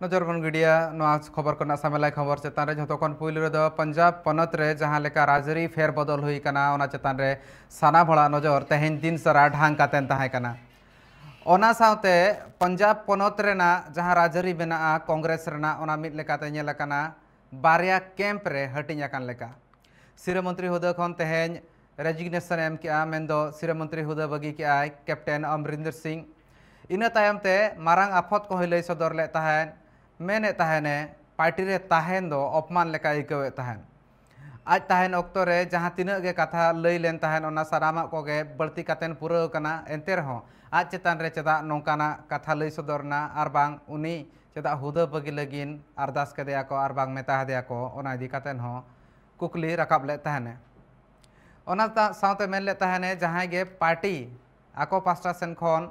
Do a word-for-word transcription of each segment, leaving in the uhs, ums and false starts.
ᱱᱚᱡᱚᱨ ᱵᱚᱱ ᱜᱤᱰᱤᱭᱟ ᱱᱚᱣᱟ ᱠᱷᱚᱵᱚᱨ ᱠᱚᱨᱮᱱᱟᱜ ᱥᱟᱢᱮᱞᱟᱭ ᱠᱷᱚᱵᱚᱨ ᱪᱮᱛᱟᱱ ᱨᱮ᱾ ᱡᱷᱚᱛᱚ ᱠᱷᱚᱱ ᱯᱩᱭᱞᱩ ᱨᱮᱫᱚ ᱯᱚᱧᱡᱟᱵᱽ ᱯᱚᱱᱚᱛ ᱨᱮ ᱡᱟᱦᱟᱸ ᱞᱮᱠᱟ ᱨᱟᱡᱽᱟᱹᱨᱤ ᱯᱷᱮᱨ ᱵᱚᱫᱚᱞ ᱦᱩᱭ ᱟᱠᱟᱱᱟ, ᱚᱱᱟ ᱪᱮᱛᱟᱱ ᱨᱮ ᱥᱟᱱᱟᱢ ᱦᱚᱲᱟᱜ ᱱᱚᱡᱚᱨ ᱛᱮᱦᱮᱧ ᱫᱤᱱ ᱥᱟᱨᱟ ᱰᱷᱟᱝ ᱠᱟᱛᱮᱱ ᱛᱟᱦᱮᱸ ᱠᱟᱱᱟ᱾ ᱚᱱᱟ ᱥᱟᱶᱛᱮ ᱯᱚᱧᱡᱟᱵᱽ ᱯᱚᱱᱚᱛ ᱨᱮᱱᱟᱜ ᱡᱟᱦᱟᱸ ᱨᱟᱡᱽᱟᱹᱨᱤ ᱢᱮᱱᱟᱜᱼᱟ, ᱠᱚᱝᱜᱨᱮᱥ ᱨᱮᱱᱟᱜ, ᱚᱱᱟ ᱢᱤᱫ ᱞᱮᱠᱟᱛᱮ ᱧᱮᱞ ᱟᱠᱟᱱᱟ ᱵᱟᱨᱭᱟ ᱠᱮᱢᱯ ᱨᱮ ᱦᱟᱹᱴᱤᱧ ᱟᱠᱟᱱ ᱞᱮᱠᱟ᱾ ᱥᱤᱨᱟᱹ ᱢᱚᱱᱛᱨᱤ ᱦᱩᱫᱟᱹ ᱠᱷᱚᱱ ᱛᱮᱦᱮᱧ ᱨᱮᱡᱤᱜᱱᱮᱥᱚᱱ ᱮ ᱮᱢ ᱠᱮᱜᱼᱟ, ᱢᱮᱱᱫᱚ ᱥᱤᱨᱟᱹ ᱢᱚᱱᱛᱨᱤ ᱦᱩᱫᱟᱹ ᱵᱟᱹᱜᱤ ᱠᱮᱜᱼᱟᱭ ᱠᱮᱯᱴᱮᱱ ᱚᱢᱨᱤᱱᱫᱚᱨ ᱥᱤᱝ᱾ ᱤᱱᱟᱹ ᱛᱟᱭᱚᱢ ᱛᱮ ᱢᱟᱨᱟᱝ ᱟᱯᱷᱚᱛ ᱠᱚᱦᱚᱸᱭ ᱞᱟᱹᱭ ᱥᱚᱫᱚᱨ ᱞᱮᱫ ᱛᱟᱦᱮᱸᱫ, ᱢᱮᱱᱮᱫ ᱛᱟᱦᱮᱱᱮ ᱯᱟᱨᱴᱤ ᱨᱮ ᱛᱟᱦᱮᱱ ᱫᱚ ᱚᱯᱢᱟᱱ ᱞᱮᱠᱟᱭ ᱟᱹᱭᱠᱟᱹᱣᱮᱫ ᱛᱟᱦᱮᱸᱫ᱾ ᱟᱡ ᱛᱟᱦᱮᱱ ᱚᱠᱛᱚ ᱨᱮ ᱡᱟᱦᱟᱸ ᱛᱤᱱᱟᱹᱜ ᱜᱮ ᱠᱟᱛᱷᱟ ᱞᱟᱹᱭ ᱞᱮᱱ ᱛᱟᱦᱮᱸᱫ, ᱚᱱᱟ ᱥᱟᱱᱟᱢᱟᱜ ᱠᱚᱜᱮ ᱵᱟᱹᱲᱛᱤ ᱠᱟᱛᱮᱱ ᱯᱩᱨᱟᱹᱣ ᱠᱟᱱᱟ᱾ ᱮᱱᱛᱮ ᱨᱮᱦᱚᱸ ᱟᱡ ᱪᱮᱛᱟᱱ ᱨᱮ ᱪᱮᱫᱟᱜ ᱱᱚᱝᱠᱟᱱᱟᱜ ᱠᱟᱛᱷᱟ ᱞᱟᱹᱭ ᱥᱚᱫᱚᱨ ᱮᱱᱟ ᱟᱨ ᱵᱟᱝ ᱩᱱᱤ ᱪᱮᱫᱟᱜ ᱦᱩᱫᱟᱹ ᱵᱟᱹᱜᱤ ᱞᱟᱹᱜᱤᱫ ᱟᱨᱫᱟᱥ ᱠᱮᱫᱮᱭᱟ ᱠᱚ ᱟᱨ ᱵᱟᱝ ᱢᱮᱛᱟ ᱦᱟᱫᱮᱭᱟ ᱠᱚ, ᱚᱱᱟ ᱤᱫᱤ ᱠᱟᱛᱮᱱ ᱦᱚᱸ ᱠᱩᱠᱞᱤ ᱨᱟᱠᱟᱵ ᱞᱮᱫ ᱛᱟᱦᱮᱱᱮ᱾ ᱚᱱᱟ ᱥᱟᱶᱛᱮ ᱢᱮᱱ ᱞᱮᱫ ᱛᱟᱦᱮᱱᱮ, ᱡᱟᱦᱟᱸᱭ ᱜᱮ ᱯᱟᱨᱴᱤ ᱟᱠᱚ ᱯᱟᱥᱴᱟ ᱥᱮᱱ ᱠᱷᱚᱱ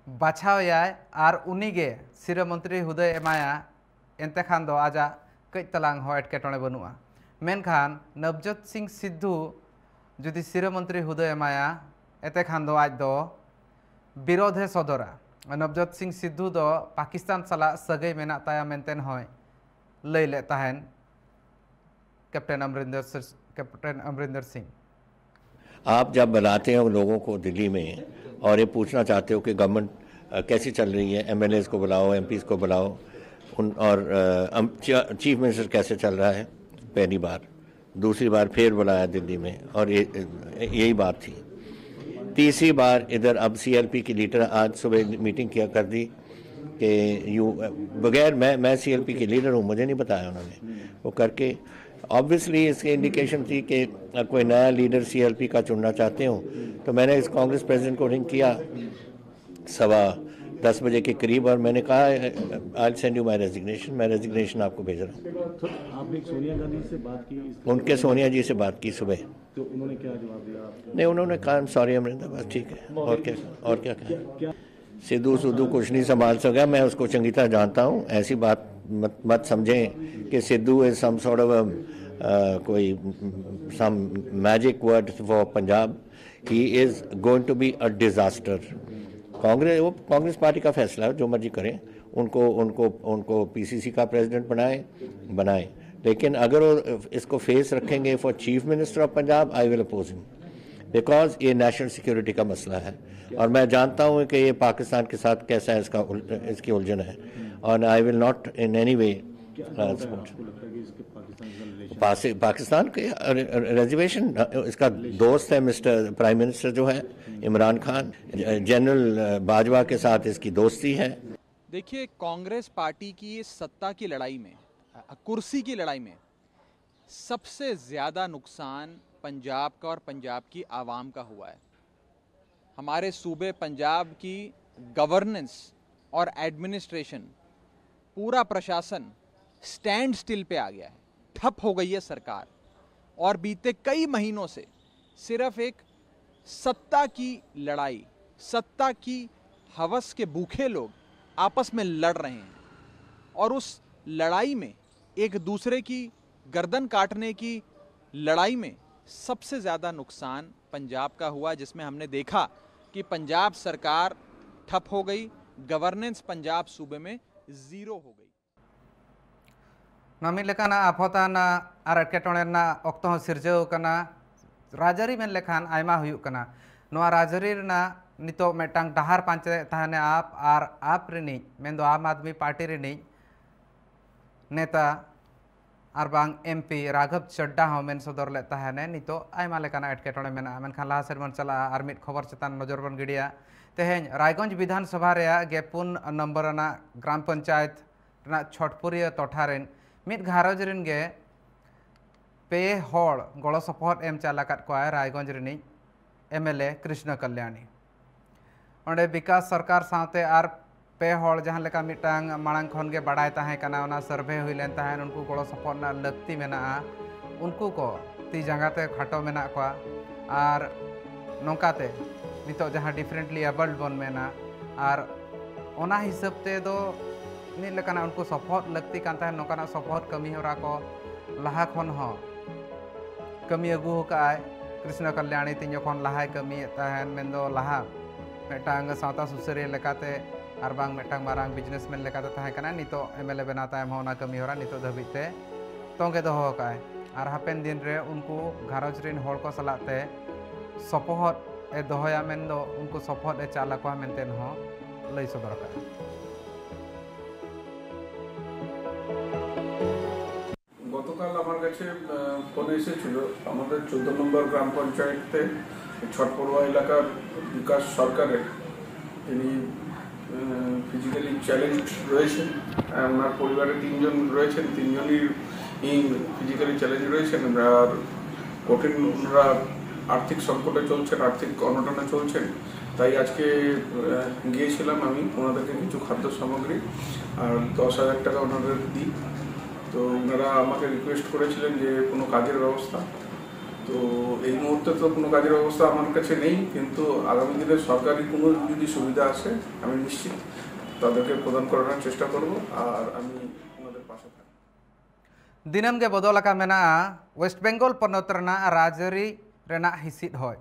ᱵᱟᱪᱷᱟᱣ ᱮᱭᱟᱭ ᱟᱨ ᱩᱱᱤ ᱜᱮ ᱥᱤᱨᱟᱹ ᱢᱚᱱᱛᱨᱤ ᱦᱩᱫᱟᱹᱭ ᱮᱢᱟᱭᱟ, ᱮᱱᱛᱮ ᱠᱷᱟᱱ ᱫᱚ ᱟᱡᱟᱜ ᱠᱟᱹᱡ ᱛᱟᱞᱟᱝ ᱦᱚᱸ ᱮᱴᱠᱮᱴᱚᱬᱮ ᱵᱟᱹᱱᱩᱜᱼᱟ᱾ ᱢᱮᱱᱠᱷᱟᱱ ᱱᱚᱵᱡᱳᱛ ᱥᱤᱝ ᱥᱤᱫᱷᱩ ᱡᱩᱫᱤ ᱥᱤᱨᱟᱹ ᱢᱚᱱᱛᱨᱤ ᱦᱩᱫᱟᱹᱭ ᱮᱢᱟᱭᱟ, ᱮᱱᱛᱮ ᱠᱷᱟᱱ ᱫᱚ ᱟᱡ ᱫᱚ ᱵᱤᱨᱳᱫᱷ ᱮ ᱥᱚᱫᱚᱨᱟ᱾ ᱱᱚᱵᱡᱳᱛ ᱥᱤᱝ ᱥᱤᱫᱷᱩ ᱫᱚ ᱯᱟᱠᱤᱥᱛᱟᱱ ᱥᱟᱞᱟᱜ ᱥᱟᱹᱜᱟᱹᱭ ᱢᱮᱱᱟᱜ ᱛᱟᱭᱟ ᱢᱮᱱᱛᱮ ᱦᱚᱸᱭ ᱞᱟᱹᱭ ᱞᱮᱫ ᱛᱟᱦᱮᱱ ᱠᱮᱯᱴᱮᱱ ᱚᱢᱨᱤᱱᱫᱚᱨ ᱥᱤ-, ᱠᱮᱯᱴᱮᱱ ᱚᱢᱨᱤᱱᱫᱚᱨ ᱥᱤᱝ᱾ आप जब बुलाते हो लोगों को दिल्ली में और ये पूछना चाहते हो कि गवर्नमेंट कैसी चल रही है, एमएलएज को बुलाओ, एमपीज को बुलाओ, उन और अ, अम- ची- चीफ मिनिस्टर कैसे चल रहा है। पहली बार, दूसरी बार फिर बुलाया दिल्ली में और ये यही बात थी। तीसरी बार इधर अब सीएलपी की लीडर आज सुबह मीटिंग किया कर दी कि यू बगैर मैं मैं सीएलपी की लीडर हूँ, मुझे नहीं बताया उन्होंने। वो करके ऑब्वियसली इसकी इंडिकेशन थी कि कोई नया लीडर सीएलपी का चुनना चाहते हो। तो मैंने इस कांग्रेस प्रेसिडेंट को रिंग किया सवा दस बजे के करीब और मैंने कहा, I send you my resignation, मैं रेजिग्नेशन आपको भेज रहा हूँ। आपने सोनिया गांधी से बात की इस उनके सोनिया जी से बात की सुबह। तो उन्होंने क्या जवाब दिया आपको? नहीं, उन्होंने कहा, आई एम सॉरी अमरिंदर, बस ठीक है। और क्या, और क्या कहें। क्या सिद्धू सिद्धू कुछ नहीं संभाल सका, मैं उसको चंगी तरह जानता हूँ। ऐसी बात मत मत समझें कि Sidhu is some sort of कोई some magic word for Punjab. He is going to be a disaster. Congress वो कांग्रेस पार्टी का फैसला है, जो मर्जी करें। उनको उनको उनको पीसीसी का प्रेसिडेंट बनाए बनाए लेकिन अगर वो इसको फेस रखेंगे for Chief Minister of Punjab, I will oppose him, because ये नेशनल सिक्योरिटी का मसला है। और मैं जानता हूँ कि ये पाकिस्तान के साथ कैसा है इसका उल, इसकी उलझन है। और I will not in any way support। Pakistan के रिजर्वेशन, इसका दोस्त है मिस्टर प्राइम मिनिस्टर जो है इमरान खान, जनरल बाजवा के साथ इसकी दोस्ती है। देखिए, कांग्रेस पार्टी की इस सत्ता की लड़ाई में, अ, कुर्सी की लड़ाई में सबसे ज़्यादा नुकसान पंजाब का और पंजाब की आवाम का हुआ है। हमारे सूबे पंजाब की गवर्नेंस और एडमिनिस्ट्रेशन, पूरा प्रशासन स्टैंड स्टिल पे आ गया है, ठप हो गई है सरकार। और बीते कई महीनों से सिर्फ एक सत्ता की लड़ाई, सत्ता की हवस के भूखे लोग आपस में लड़ रहे हैं। और उस लड़ाई में, एक दूसरे की गर्दन काटने की लड़ाई में सबसे ज़्यादा नुकसान पंजाब का हुआ, जिसमें हमने देखा कि पंजाब सरकार ठप हो गई, गवर्नेंस पंजाब सूबे में ज़ीरो हो गई। ᱱᱚᱣᱟ ᱢᱤᱫ ᱞᱮᱠᱟᱱᱟᱜ ᱟᱯᱷᱚᱛ ᱟᱱᱟᱜ ᱟᱨ ᱮᱴᱠᱮᱴᱚᱬᱮ ᱨᱮᱱᱟᱜ ᱚᱠᱛᱚ ᱦᱚᱸ ᱥᱤᱨᱡᱟᱹᱣ ᱟᱠᱟᱱᱟ᱾ ᱨᱟᱡᱽᱟᱹᱨᱤ ᱢᱮᱱ ᱞᱮᱠᱷᱟᱱ ᱟᱭᱢᱟ ᱦᱩᱭᱩᱜ ᱠᱟᱱᱟ᱾ ᱱᱚᱣᱟ ᱨᱟᱡᱽᱟᱹᱨᱤ ᱨᱮᱱᱟᱜ ᱱᱤᱛᱚᱜ ᱢᱤᱫᱴᱟᱝ ᱰᱟᱦᱟᱨ ᱯᱟᱸᱡᱟᱭᱮᱫ ᱛᱟᱦᱮᱱᱟ ᱟᱯ ᱟᱨ ᱟᱯ ᱨᱤᱱᱤᱡ, ᱢᱮᱱᱫᱚ ᱟᱢ ᱟᱫᱢᱤ ᱯᱟᱨᱴᱤ ᱨᱤᱱᱤᱡ ᱱᱮᱛᱟ ᱟᱨ ᱵᱟᱝ ᱮᱢᱯᱤ ᱨᱟᱜᱷᱚᱵ ᱪᱟᱰᱰᱟ ᱦᱚᱸ ᱢᱮᱱ ᱥᱚᱫᱚᱨ ᱞᱮᱫ ᱛᱟᱦᱮᱱᱮ, ᱱᱤᱛᱚᱜ ᱟᱭᱢᱟ ᱞᱮᱠᱟᱱᱟᱜ ᱮᱴᱠᱮᱴᱚᱬᱮ ᱢᱮᱱᱟᱜᱼᱟ᱾ ᱢᱮᱱᱠᱷᱟᱱ ᱞᱟᱦᱟ ᱥᱮᱫ ᱵᱚᱱ ᱪᱟᱞᱟᱜᱼᱟ ᱟᱨ ᱢᱤᱫ ᱠᱷᱚᱵᱚᱨ ᱪᱮᱛᱟᱱ ᱱᱚᱡᱚᱨ ᱵᱚᱱ ᱜᱤᱰᱤᱭᱟ᱾ ᱛᱮᱦᱮᱧ ᱨᱟᱭᱜᱚᱸᱡᱽ ᱵᱤᱫᱷᱟᱱ ᱥᱚᱵᱷᱟ ᱨᱮᱭᱟᱜ ᱜᱮ ᱯᱩᱱ ᱱᱚᱢᱵᱚᱨ ᱟᱱᱟᱜ ᱜᱨᱟᱢ ᱯᱚᱧᱪᱟᱭᱮᱛ ᱨᱮᱱᱟᱜ ᱪᱷᱚᱴᱯᱩᱨᱤᱭᱟᱹ ᱴᱚᱴᱷᱟ ᱨᱮᱱ ᱢᱤᱫ ᱜᱷᱟᱨᱚᱸᱡᱽ ᱨᱮᱱ ᱜᱮ ᱯᱮ ᱦᱚᱲ ᱜᱚᱲᱚ ᱥᱚᱯᱚᱦᱚᱫ ᱮᱢ ᱪᱟᱞ ᱟᱠᱟᱫ ᱠᱚᱣᱟᱭ ᱨᱟᱭᱜᱚᱸᱡᱽ ᱨᱤᱱᱤᱡ ᱮᱢᱮᱞᱮ ᱠᱨᱤᱥᱱᱚ ᱠᱟᱞᱭᱟᱬᱤ᱾ ᱚᱸᱰᱮ ᱵᱤᱠᱟᱥ ᱥᱚᱨᱠᱟᱨ ᱥᱟᱶᱛᱮ ᱟᱨ ᱯᱮ ᱦᱚᱲ ᱡᱟᱦᱟᱸ ᱞᱮᱠᱟ ᱢᱤᱫᱴᱟᱝ ᱢᱟᱲᱟᱝ ᱠᱷᱚᱱ ᱜᱮ ᱵᱟᱰᱟᱭ ᱛᱟᱦᱮᱸ ᱠᱟᱱᱟ, ᱚᱱᱟ ᱥᱟᱨᱵᱷᱮ ᱦᱩᱭ ᱞᱮᱱ ᱛᱟᱦᱮᱸᱫ, ᱩᱱᱠᱩ ᱜᱚᱲᱚ ᱥᱚᱯᱚᱦᱚᱫ ᱨᱮᱱᱟᱜ ᱞᱟᱹᱠᱛᱤ ᱢᱮᱱᱟᱜᱼᱟ, ᱩᱱᱠᱩ ᱠᱚ ᱛᱤ ᱡᱟᱸᱜᱟ ᱛᱮ ᱠᱷᱟᱴᱚ ᱢᱮᱱᱟᱜ ᱠᱚᱣᱟ᱾ ᱟᱨ ᱱᱚᱝᱠᱟᱛᱮ ᱱᱤᱛᱚᱜ ᱡᱟᱦᱟᱸ ᱰᱤᱯᱷᱟᱨᱮᱱᱴᱞᱤ ᱮᱵᱞᱰ ᱵᱚᱱ ᱢᱮᱱᱟ, ᱟᱨ ᱚᱱᱟ ᱦᱤᱥᱟᱹᱵ ᱛᱮᱫᱚ ᱢᱤᱫ ᱞᱮᱠᱟᱱᱟᱜ ᱩᱱᱠᱩ ᱥᱚᱯᱚᱦᱚᱫ ᱞᱟᱹᱠᱛᱤ ᱠᱟᱱ ᱛᱟᱦᱮᱸᱫ᱾ ᱱᱚᱝᱠᱟᱱᱟᱜ ᱥᱚᱯᱚᱦᱚᱫ ᱠᱟᱹᱢᱤ ᱦᱚᱨᱟ ᱠᱚ ᱞᱟᱦᱟ ᱠᱷᱚᱱ ᱦᱚᱸ ᱠᱟᱹᱢᱤ ᱟᱹᱜᱩ ᱟᱠᱟᱫᱼᱟᱭ ᱠᱨᱤᱥᱱᱚ ᱠᱟᱞᱭᱟᱬᱤ᱾ ᱛᱤᱧ ᱡᱚᱠᱷᱚᱱ ᱞᱟᱦᱟᱭ ᱠᱟᱹᱢᱤᱭᱮᱫ ᱛᱟᱦᱮᱸᱫ, ᱢᱮᱱᱫᱚ ᱞᱟᱦᱟ ᱢᱤᱫᱴᱟᱝ ᱥᱟᱶᱛᱟ ᱥᱩᱥᱟᱹᱨᱤᱭᱟᱹ ᱞᱮᱠᱟᱛᱮ ᱟᱨ ᱵᱟᱝ ᱢᱤᱫᱴᱟᱝ ᱢᱟᱨᱟᱝ ᱵᱤᱡᱽᱱᱮᱥᱢᱮᱱ ᱞᱮᱠᱟᱛᱮ ᱛᱟᱦᱮᱸ ᱠᱟᱱᱟᱭ᱾ ᱱᱤᱛᱚᱜ ᱮᱢ ᱮᱞ ᱮ ᱵᱮᱱᱟᱣ ᱛᱟᱭᱚᱢ ᱦᱚᱸ ᱚᱱᱟ ᱠᱟᱹᱢᱤ ᱦᱚᱨᱟ ᱱᱤᱛᱚᱜ ᱫᱷᱟᱹᱵᱤᱡ ᱛᱮ ᱛᱚᱸᱜᱮ ᱫᱚᱦᱚ ᱟᱠᱟᱫᱼᱟᱭ᱾ ᱟᱨ ᱦᱟᱯᱮᱱ ᱫᱤᱱ ᱨᱮ ᱩᱱᱠᱩ ᱜᱷᱟᱨᱚᱸᱡᱽ ᱨᱤᱱ ᱦᱚᱲ ᱠᱚ ᱥᱟᱞᱟᱜ ᱛᱮ ᱥᱚᱯᱚᱦᱚᱫ ᱮ ᱫᱚᱦᱚᱭᱟ ᱢᱮᱱᱫᱚ ᱩᱱᱠᱩ ᱥᱚᱯᱚᱦᱚᱫ ᱮ ᱪᱟᱞ ᱟᱠᱚᱣᱟ ᱢᱮᱱᱛᱮ ᱦᱚᱸ ᱞᱟᱹᱭ ᱥᱚᱫᱚᱨ ᱟᱠᱟᱫᱼᱟ᱾ গতকাল আমার কাছে আহ, ফোন এসেছিল আমাদের চোদ্দ নম্বর গ্রাম পঞ্চায়েতে ছটপড়ুয়া এলাকার বিকাশ সরকারের, তিনি ফিজিক্যালি চ্যালেঞ্জ রয়েছেন। আহ, ওনার পরিবারে তিনজন রয়েছেন, তিনজনই ফিজিক্যালি চ্যালেঞ্জ রয়েছেন। আর কঠিন, ওনারা আর্থিক সংকটে চলছেন, আর্থিক অনটনে চলছেন। তাই আজকে আহ, গিয়েছিলাম আমি ওনাদেরকে কিছু খাদ্য সামগ্রী আর দশ হাজার টাকা ওনাদের দিই। তো ওনারা আমাকে রিকোয়েস্ট করেছিলেন যে কোনো কাজের ব্যবস্থা। তো এই মুহূর্তে তো কোনো কাজের ব্যবস্থা আমার কাছে নেই, কিন্তু আগামী দিনে সরকারি কোনো যদি সুবিধা আসে, আমি নিশ্চিত তাদেরকে প্রদান করানোর চেষ্টা করব। আর আমি ওনাদের পাশে থাকব। ᱫᱤᱱᱟᱹᱢ ᱜᱮ ᱵᱚᱫᱚᱞ ᱟᱠᱟᱱ ᱢᱮᱱᱟᱜᱼᱟ ᱳᱭᱮᱥᱴ ᱵᱮᱝᱜᱚᱞ ᱯᱚᱱᱚᱛ ᱨᱮᱱᱟᱜ ᱨᱟᱡᱽᱟᱹᱨᱤ ᱨᱮᱱᱟᱜ ᱦᱤᱸᱥᱤᱫ ᱦᱚᱭ᱾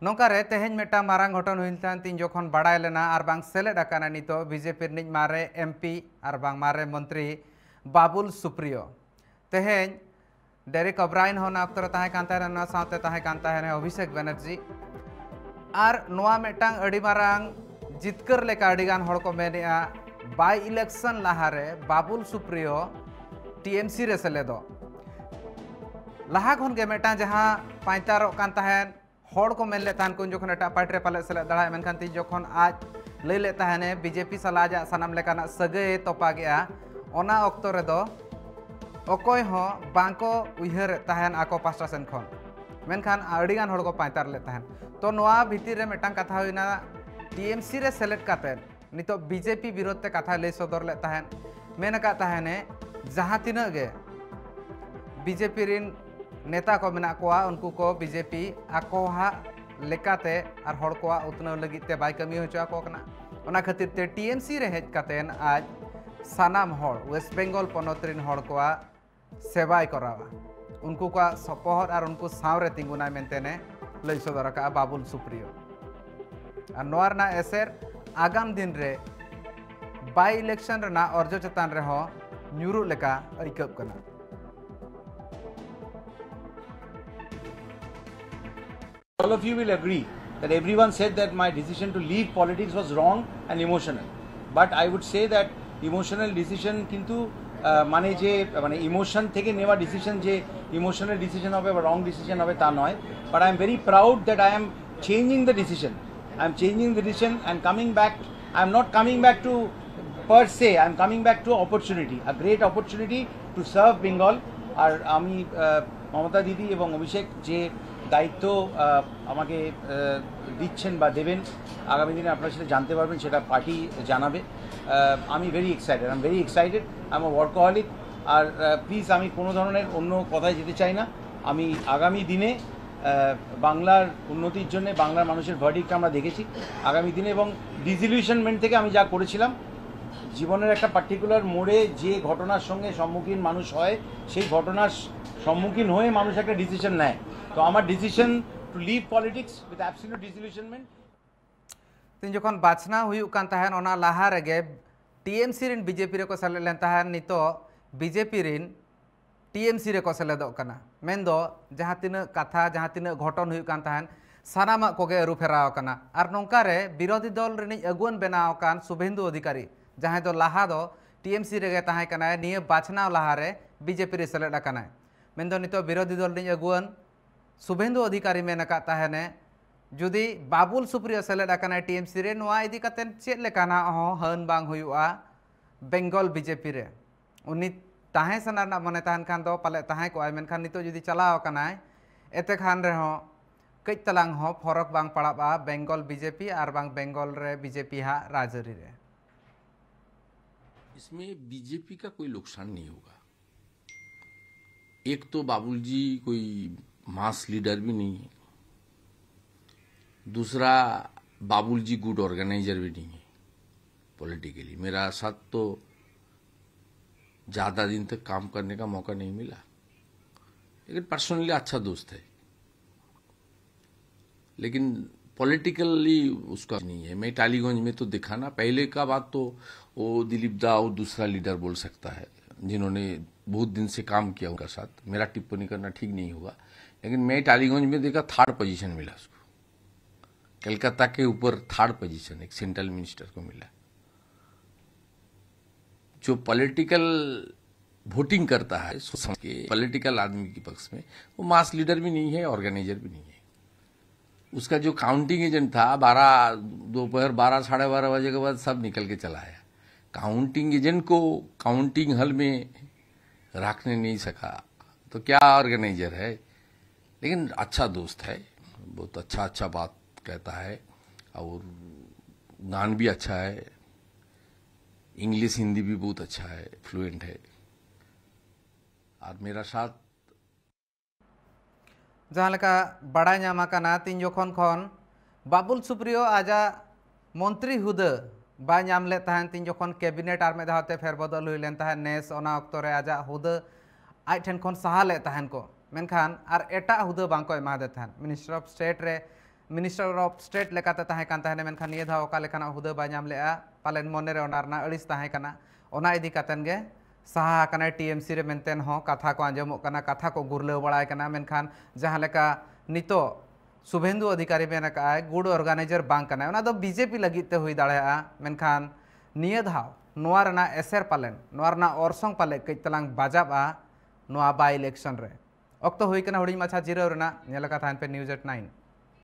ᱱᱚᱝᱠᱟ ᱨᱮ ᱛᱮᱦᱮᱧ ᱢᱤᱫᱴᱟᱝ ᱢᱟᱨᱟᱝ ᱜᱷᱚᱴᱚᱱ ᱦᱩᱭ ᱞᱮᱱ ᱛᱤᱧ ᱡᱚᱠᱷᱚᱱ ᱵᱟᱲᱟᱭ ᱞᱮᱱᱟ ᱟᱨ ᱵᱟᱝ ᱥᱮᱞᱮᱫ ᱟᱠᱟᱱᱟ ᱱᱤᱛᱚᱜ ᱵᱤᱡᱮᱯᱤ ᱨᱤᱱᱤᱡ ᱢᱟᱨᱮ ᱮᱢ ᱯᱤ ᱟᱨ ᱵᱟᱝ ᱢᱟᱨᱮ ᱢᱚᱱᱛᱨᱤ ᱵᱟᱵᱩᱞ ᱥᱩᱯᱨᱤᱭᱚ᱾ ᱛᱮᱦᱮᱧ ᱰᱮᱨᱮᱠ ᱚᱵᱨᱟᱭᱮᱱ ᱦᱚᱸ ᱚᱱᱟ ᱚᱠᱛᱚ ᱨᱮ ᱛᱟᱦᱮᱸ ᱠᱟᱱ ᱛᱟᱦᱮᱱᱟ, ᱚᱱᱟ ᱥᱟᱶᱛᱮ ᱛᱟᱦᱮᱸ ᱠᱟᱱ ᱛᱟᱦᱮᱱᱟ ᱚᱵᱷᱤᱥᱮᱠ ᱵᱮᱱᱟᱨᱡᱤ᱾ ᱟᱨ ᱱᱚᱣᱟ ᱢᱤᱫᱴᱟᱝ ᱟᱹᱰᱤ ᱢᱟᱨᱟᱝ ᱡᱤᱛᱠᱟᱹᱨ ᱞᱮᱠᱟ ᱟᱹᱰᱤᱜᱟᱱ ᱦᱚᱲ ᱠᱚ ᱢᱮᱱᱮᱜᱼᱟ, ᱵᱟᱭ ᱤᱞᱮᱠᱥᱚᱱ ᱞᱟᱦᱟᱨᱮ ᱵᱟᱵᱩᱞ ᱥᱩᱯᱨᱤᱭᱚ ᱴᱤ ᱮᱢ ᱥᱤ ᱨᱮ ᱥᱮᱞᱮᱫᱚᱜ᱾ ᱞᱟᱦᱟ ᱠᱷᱚᱱ ᱜᱮ ᱢᱤᱫᱴᱟᱝ ᱡᱟᱦᱟᱸ ᱯᱟᱸᱭᱛᱟᱨᱚᱜ ᱠᱟᱱ ᱛᱟᱦᱮᱸᱫ, ᱦᱚᱲ ᱠᱚ ᱢᱮᱱ ᱞᱮᱫ ᱛᱟᱦᱮᱸᱫ ᱠᱚ ᱩᱱ ᱡᱚᱠᱷᱚᱱ ᱮᱴᱟᱜ ᱯᱟᱨᱴᱤ ᱨᱮ ᱯᱟᱞᱮᱫ ᱥᱮᱞᱮᱫ ᱫᱟᱲᱮᱭᱟᱜᱼᱟ, ᱢᱮᱱᱠᱷᱟᱱ ᱛᱤᱦᱤᱧ ᱡᱚᱠᱷᱚᱱ ᱟᱡ ᱞᱟᱹᱭ ᱞᱮᱫ ᱛᱟᱦᱮᱱᱮ ᱵᱤᱡᱮᱯᱤ ᱥᱟᱞᱟᱜ ᱟᱡᱟᱜ ᱥᱟᱱᱟᱢ ᱞᱮᱠᱟᱱᱟᱜ ᱥᱟᱹᱜᱟᱹᱭ ᱮ ᱛᱚᱯᱟᱜᱮᱜᱼᱟ, ᱚᱱᱟ ᱚᱠᱛᱚ ᱨᱮᱫᱚ ᱚᱠᱚᱭ ᱦᱚᱸ ᱵᱟᱝ ᱠᱚ ᱩᱭᱦᱟᱹᱨᱮᱫ ᱛᱟᱦᱮᱱ ᱟᱠᱚ ᱯᱟᱥᱴᱟ ᱥᱮᱱ ᱠᱷᱚᱱ, ᱢᱮᱱᱠᱷᱟᱱ ᱟᱹᱰᱤᱜᱟᱱ ᱦᱚᱲ ᱠᱚ ᱯᱟᱸᱭᱛᱟᱨ ᱞᱮᱫ ᱛᱟᱦᱮᱱ᱾ ᱛᱚ ᱱᱚᱣᱟ ᱵᱷᱤᱛᱤᱨ ᱨᱮ ᱢᱤᱫᱴᱟᱝ ᱠᱟᱛᱷᱟ ᱦᱩᱭᱱᱟ, ᱴᱤ ᱮᱢ ᱥᱤ ᱨᱮ ᱥᱮᱞᱮᱫ ᱠᱟᱛᱮᱫ ᱱᱤᱛᱚᱜ ᱵᱤᱡᱮᱯᱤ ᱵᱤᱨᱳᱫᱷ ᱛᱮ ᱠᱟᱛᱷᱟᱭ ᱞᱟᱹᱭ ᱥᱚᱫᱚᱨ ᱞᱮᱫ ᱛᱟᱦᱮᱸᱫ, ᱢᱮᱱ ᱟᱠᱟᱫ ᱛᱟᱦᱮᱱᱮ ᱡᱟᱦᱟᱸ ᱛᱤᱱᱟᱹᱜ ᱜᱮ ᱵᱤᱡᱮᱯᱤ ᱨᱤᱱ ᱱᱮᱛᱟ ᱠᱚ ᱢᱮᱱᱟᱜ ᱠᱚᱣᱟ ᱩᱱᱠᱩ ᱠᱚ ᱵᱤᱡᱮᱯᱤ ᱟᱠᱚᱣᱟᱜ ᱞᱮᱠᱟᱛᱮ ᱟᱨ ᱦᱚᱲ ᱠᱚᱣᱟᱜ ᱩᱛᱱᱟᱹᱣ ᱞᱟᱹᱜᱤᱫ ᱛᱮ ᱵᱟᱭ ᱠᱟᱹᱢᱤ ᱦᱚᱪᱚ ᱟᱠᱚ ᱠᱟᱱᱟ᱾ ᱚᱱᱟ ᱠᱷᱟᱹᱛᱤᱨ ᱛᱮ ᱴᱤ ᱮᱢ ᱥᱤ ᱨᱮ ᱦᱮᱡ ᱠᱟᱛᱮᱱ ᱟᱡ ᱥᱟᱱᱟᱢ ᱦᱚᱲ ᱳᱭᱮᱥᱴ ᱵᱮᱝᱜᱚᱞ ᱯᱚᱱᱚᱛ ᱨᱤᱱ ᱦᱚᱲ ᱠᱚᱣᱟᱜ ᱥᱮᱵᱟᱭ ᱠᱚᱨᱟᱣᱟ, ᱩᱱᱠᱩ ᱠᱚᱣᱟᱜ ᱥᱚᱯᱚᱦᱚᱫ ᱟᱨ ᱩᱱᱠᱩ ᱥᱟᱶᱨᱮ ᱛᱤᱸᱜᱩᱱᱟᱭ ᱢᱮᱱᱛᱮᱱᱮ ᱞᱟᱹᱭ ᱥᱚᱫᱚᱨ ᱟᱠᱟᱫᱼᱟ ᱵᱟᱵᱩᱞ ᱥᱩᱯᱨᱤᱭᱚ᱾ ᱟᱨ ᱱᱚᱣᱟ ᱨᱮᱱᱟᱜ ᱮᱥᱮᱨ ᱟᱜᱟᱢ ᱫᱤᱱ ᱨᱮ ᱵᱟᱭ ᱤᱞᱮᱠᱥᱚᱱ ᱨᱮᱱᱟᱜ ᱚᱨᱡᱚ ᱪᱮᱛᱟᱱ ᱨᱮᱦᱚᱸ ᱧᱩᱨᱩᱜ ᱞᱮᱠᱟ ᱟᱹᱭᱠᱟᱹᱜ ᱠᱟᱱᱟ᱾ All of you will agree that everyone said that my decision to leave politics was wrong and emotional. But I would say that emotional decision কিন্তু আহ, মানে যে মানে ইমোশন থেকে নেওয়া ডিসিশন যে ইমোশনাল ডিসিশন হবে বা রং ডিসিশন হবে তা নয়. But I am very proud that I am changing the decision. I am changing the decision and coming back. I am not coming back to per se. I am coming back to opportunity, a great opportunity to serve Bengal. আর আমি আহ, মমতা দিদি এবং অভিষেক যে দায়িত্ব আহ, আমাকে আহ, দিচ্ছেন বা দেবেন, আগামী দিনে আপনারা সেটা জানতে পারবেন, সেটা পার্টি জানাবে. আহ, আমি very excited, I am very excited, I am workaholic. আর প্লিজ, আমি কোনো ধরনের অন্য কথায় যেতে চাই না. আমি আগামী দিনে আহ, বাংলার উন্নতির জন্য, বাংলার মানুষের ভার্ডিক্ট আমরা দেখেছি আগামী দিনে, এবং ডিসইলিউশনমেন্ট থেকে আমি যা করেছিলাম, জীবনের একটা পার্টিকুলার মোড়ে যে ঘটনার সঙ্গে সম্মুখীন মানুষ হয়, সেই ঘটনার সম্মুখীন হয়ে মানুষ একটা ডিসিশন নেয়. তো আমার decision to leave politics with absolute disillusionment. ᱛᱤᱱ ᱡᱚᱠᱷᱚᱱ ᱵᱟᱪᱷᱱᱟᱣ ᱦᱩᱭᱩᱜ ᱠᱟᱱ ᱛᱟᱦᱮᱸᱱ, ᱚᱱᱟ ᱞᱟᱦᱟ ᱨᱮᱜᱮ ᱴᱤ ᱮᱢ ᱥᱤ ᱨᱮᱱ ᱵᱤ ᱡᱮ ᱯᱤ ᱨᱮᱠᱚ ᱥᱮᱞᱮᱫ ᱞᱮᱱ ᱛᱟᱦᱮᱸᱱ, ᱱᱤᱛᱚᱜ ᱵᱤ ᱡᱮ ᱯᱤ ᱨᱮᱱ ᱴᱤ ᱮᱢ ᱥᱤ ᱨᱮᱠᱚ ᱥᱮᱞᱮᱫᱚᱜ ᱠᱟᱱᱟ᱾ ᱢᱮᱱᱫᱚ ᱡᱟᱦᱟᱸ ᱛᱤᱱᱟᱹᱜ ᱠᱟᱛᱷᱟ, ᱡᱟᱦᱟᱸ ᱛᱤᱱᱟᱹᱜ ᱜᱷᱚᱴᱚᱱ ᱦᱩᱭᱩᱜ ᱠᱟᱱ ᱛᱟᱦᱮᱸᱱ, ᱥᱟᱱᱟᱢᱟᱜ ᱠᱚᱜᱮ ᱟᱹᱨᱩ ᱯᱷᱮᱨᱟᱣ ᱟᱠᱟᱱᱟ᱾ ᱟᱨ ᱱᱚᱝᱠᱟ ᱨᱮ ᱵᱤᱨᱳᱫᱷᱤ ᱫᱚᱞ ᱨᱤᱱᱤᱡ ᱟᱹᱜᱩᱣᱟᱹᱱ ᱵᱮᱱᱟᱣ ᱟᱠᱟᱱ ᱥᱩᱵᱷᱮᱱᱫᱩ ᱚᱫᱷᱤᱠᱟᱨᱤ, ᱡᱟᱦᱟᱸᱭ ᱫᱚ ᱞᱟᱦᱟ ᱫᱚ ᱴᱤ ᱮᱢ ᱥᱤ ᱨᱮᱜᱮ ᱛᱟᱦᱮᱸ ᱠᱟᱱᱟᱭ, ᱱᱤᱭᱟᱹ ᱵᱟᱪᱷᱱᱟᱣ ᱞᱟᱦᱟᱨᱮ ᱵᱤ ᱡᱮ ᱯᱤ ᱨᱮ ᱥᱮᱞᱮᱫ ᱟᱠᱟᱱᱟᱭ᱾ ᱢᱮᱱᱫᱚ ᱱᱤᱛᱚᱜ ᱵᱤᱨᱳᱫᱷᱤ ᱫᱚᱞ ᱨᱤᱱᱤᱡ ᱟᱹᱜᱩᱣᱟᱹᱱ ᱥᱩᱵᱷᱮᱱᱫᱩ ᱚᱫᱷᱤᱠᱟᱨᱤ ᱢᱮᱱ ᱟᱠᱟᱫ ᱛᱟᱦᱮᱱᱮ, ᱡᱩᱫᱤ ᱵᱟᱵᱩᱞ ᱥᱩᱯᱨᱤᱭᱚ ᱥᱮᱞᱮᱫ ᱟᱠᱟᱱᱟᱭ ᱴᱤ ᱮᱢ ᱥᱤ ᱨᱮ, ᱱᱚᱣᱟ ᱤᱫᱤ ᱠᱟᱛᱮ ᱪᱮᱫ ᱞᱮᱠᱟᱱᱟᱜ ᱦᱚᱸ ᱦᱟᱹᱱ ᱵᱟᱝ ᱦᱩᱭᱩᱜᱼᱟ ᱵᱮᱝᱜᱚᱞ ᱵᱤ ᱡᱮ ᱯᱤ ᱨᱮ᱾ ᱩᱱᱤ ᱛᱟᱦᱮᱸ ᱥᱟᱱᱟ ᱨᱮᱱᱟᱜ ᱢᱚᱱᱮ ᱛᱟᱦᱮᱱ ᱠᱷᱟᱱ ᱫᱚ ᱯᱟᱞᱮ ᱛᱟᱦᱮᱸ ᱠᱚᱜᱼᱟᱭ, ᱢᱮᱱᱠᱷᱟᱱ ᱱᱤᱛᱚᱜ ᱡᱩᱫᱤ ᱪᱟᱞᱟᱣ ᱟᱠᱟᱱᱟᱭ, ᱮᱛᱮ ᱠᱷᱟᱱ ᱨᱮᱦᱚᱸ ᱠᱟᱹᱡ ᱛᱟᱞᱟᱝ ᱦᱚᱸ ᱯᱷᱚᱨᱚᱠ ᱵᱟᱝ ᱯᱟᱲᱟᱜᱼᱟ Bengal B J P R ᱵᱟᱝ ᱵᱮᱝᱜᱚᱞ ᱨᱮ ᱵᱤ ᱡᱮ ᱯᱤ ᱦᱟᱜ ᱨᱟᱡᱽᱟᱹᱨᱤ ᱨᱮ᱾ इसमें बीजेपी का कोई नुकसान नहीं होगा। एक तो बाबुल जी कोई मास लीडर भी नहीं है, दूसरा बाबुल जी गुड ऑर्गेनाइजर भी नहीं है पॉलिटिकली। मेरा साथ तो ज़्यादा दिन तक काम करने का मौका नहीं मिला, लेकिन पर्सनली अच्छा दोस्त है। लेकिन पॉलिटिकली उसका नहीं है। मैं टालीगंज में तो देखा ना, पहले का बात तो वो दिलीप दा और दूसरा लीडर बोल सकता है, जिन्होंने बहुत दिन से काम किया उनका साथ। मेरा टिप्पणी करना ठीक नहीं होगा, लेकिन मैं टालीगंज में देखा, थर्ड पोजीशन मिला उसको। कलकत्ता के ऊपर थर्ड पोजीशन एक सेंट्रल मिनिस्टर को मिला। जो पॉलिटिकल वोटिंग करता है, सोच समझ के पॉलिटिकल आदमी के पक्ष में, वो मास लीडर भी नहीं है, ऑर्गेनाइजर भी नहीं है। उसका जो काउंटिंग एजेंट था, बारह, दोपहर बारह, साढ़े बारह बजे के बाद सब निकल के चला आया। काउंटिंग एजेंट को काउंटिंग हॉल में रखने नहीं सका, तो क्या ऑर्गेनाइजर है? लेकिन अच्छा दोस्त है, बहुत अच्छा अच्छा बात कहता है, और गान भी अच्छा है, इंग्लिश हिंदी भी बहुत अच्छा है, फ्लुएंट है। और मेरा साथ ᱡᱟᱦᱟᱸ ᱞᱮᱠᱟ ᱵᱟᱲᱟᱭ ᱧᱟᱢ ᱟᱠᱟᱱᱟ, ᱛᱤᱱ ᱡᱚᱠᱷᱚᱱ ᱠᱷᱚᱱ ᱵᱟᱵᱩᱞ ᱥᱩᱯᱨᱤᱭᱳ ᱟᱡᱟᱜ ᱢᱚᱱᱛᱨᱤ ᱦᱩᱫᱟᱹ ᱵᱟᱭ ᱧᱟᱢ ᱞᱮᱫ ᱛᱟᱦᱮᱸᱫ, ᱛᱤᱱ ᱡᱚᱠᱷᱚᱱ ᱠᱮᱵᱤᱱᱮᱴ ᱟᱨ ᱢᱤᱫ ᱫᱷᱟᱣ ᱛᱮ ᱯᱷᱮᱨᱵᱚᱫᱚᱞ ᱦᱩᱭ ᱞᱮᱱ ᱛᱟᱦᱮᱸᱫ, ᱱᱮᱥ ᱚᱱᱟ ᱚᱠᱛᱚ ᱨᱮ ᱟᱡᱟᱜ ᱦᱩᱫᱟᱹ ᱟᱡ ᱴᱷᱮᱱ ᱠᱷᱚᱱ ᱥᱟᱦᱟ ᱞᱮᱫ ᱛᱟᱦᱮᱸᱫ ᱠᱚ, ᱢᱮᱱᱠᱷᱟᱱ ᱟᱨ ᱮᱴᱟᱜ ᱦᱩᱫᱟᱹ ᱵᱟᱝ ᱠᱚ ᱮᱢᱟᱫᱮ ᱛᱟᱦᱮᱸᱫ᱾ ᱢᱤᱱᱤᱥᱴᱟᱨ ᱚᱯᱷ ᱥᱴᱮᱴ ᱨᱮ, ᱢᱤᱱᱤᱥᱴᱟᱨ ᱚᱯᱷ ᱥᱴᱮᱴ ᱞᱮᱠᱟᱛᱮ ᱛᱟᱦᱮᱸ ᱠᱟᱱ ᱛᱟᱦᱮᱸᱫ, ᱢᱮᱱᱠᱷᱟᱱ ᱱᱤᱭᱟᱹ ᱫᱷᱟᱣ ᱚᱠᱟ ᱞᱮᱠᱟᱱᱟᱜ ᱦᱩᱫᱟᱹ ᱵᱟᱭ ᱧᱟᱢ ᱞᱮᱫᱼᱟ, ᱯᱟᱞᱮᱱ ᱢᱚᱱᱮ ᱨᱮ ᱚᱱᱟ ᱨᱮᱱᱟᱜ ᱟᱹᱲᱤᱥ ᱛᱟᱦᱮᱸ ᱠᱟᱱᱟ᱾ ᱚᱱᱟ ᱤᱫᱤ ᱠᱟᱛᱮᱱ ᱜᱮ ᱥᱟᱦᱟ ᱟᱠᱟᱱᱟᱭ ᱴᱤ ᱮᱢ ᱥᱤ ᱨᱮ ᱢᱮᱱᱛᱮᱱ ᱦᱚᱸ ᱠᱟᱛᱷᱟ ᱠᱚ ᱟᱸᱡᱚᱢᱚᱜ ᱠᱟᱱᱟ, ᱠᱟᱛᱷᱟ ᱠᱚ ᱜᱩᱨᱞᱟᱹᱣ ᱵᱟᱲᱟᱭ ᱠᱟᱱᱟ᱾ ᱢᱮᱱᱠᱷᱟᱱ ᱡᱟᱦᱟᱸ ᱞᱮᱠᱟ ᱱᱤᱛᱚᱜ ᱥᱩᱵᱷᱮᱱᱫᱩ ᱚᱫᱷᱤᱠᱟᱨᱤ ᱢᱮᱱ ᱟᱠᱟᱫᱼᱟᱭ, ᱜᱩᱰ ᱚᱨᱜᱟᱱᱟᱭᱡᱟᱨ ᱵᱟᱝ ᱠᱟᱱᱟᱭ, ᱚᱱᱟ ᱫᱚ ᱵᱤᱡᱮᱯᱤ ᱞᱟᱹᱜᱤᱫ ᱛᱮ ᱦᱩᱭ ᱫᱟᱲᱮᱭᱟᱜᱼᱟ, ᱢᱮᱱᱠᱷᱟᱱ ᱱᱤᱭᱟᱹ ᱫᱷᱟᱣ ᱱᱚᱣᱟ ᱨᱮᱱᱟᱜ ᱮᱥᱮᱨ ᱯᱟᱞᱮᱱ, ᱱᱚᱣᱟ ᱨᱮᱱᱟᱜ ᱚᱨᱥᱚᱝ ᱯᱟᱞᱮ ᱠᱟᱹᱡ ᱛᱟᱞᱟᱝ ᱵᱟᱡᱟᱵᱼᱟ ᱱᱚᱣᱟ ᱵᱟᱭ ᱤᱞᱮᱠᱥᱚᱱ ᱨᱮ᱾ ᱚᱠᱛᱚ ᱦᱩᱭ ᱠᱟᱱᱟ ᱦᱩᱰᱤᱧ ᱢᱟᱪᱷᱟ ᱡᱤᱨᱟᱹᱣ ᱨᱮᱱᱟᱜ᱾ ᱧᱮᱞ ᱟᱠᱟᱫ ᱛᱟᱦᱮᱱ ᱯᱮ ᱱᱤᱭᱩᱡᱽ ᱮᱴ ᱱᱟᱭᱤᱱ᱾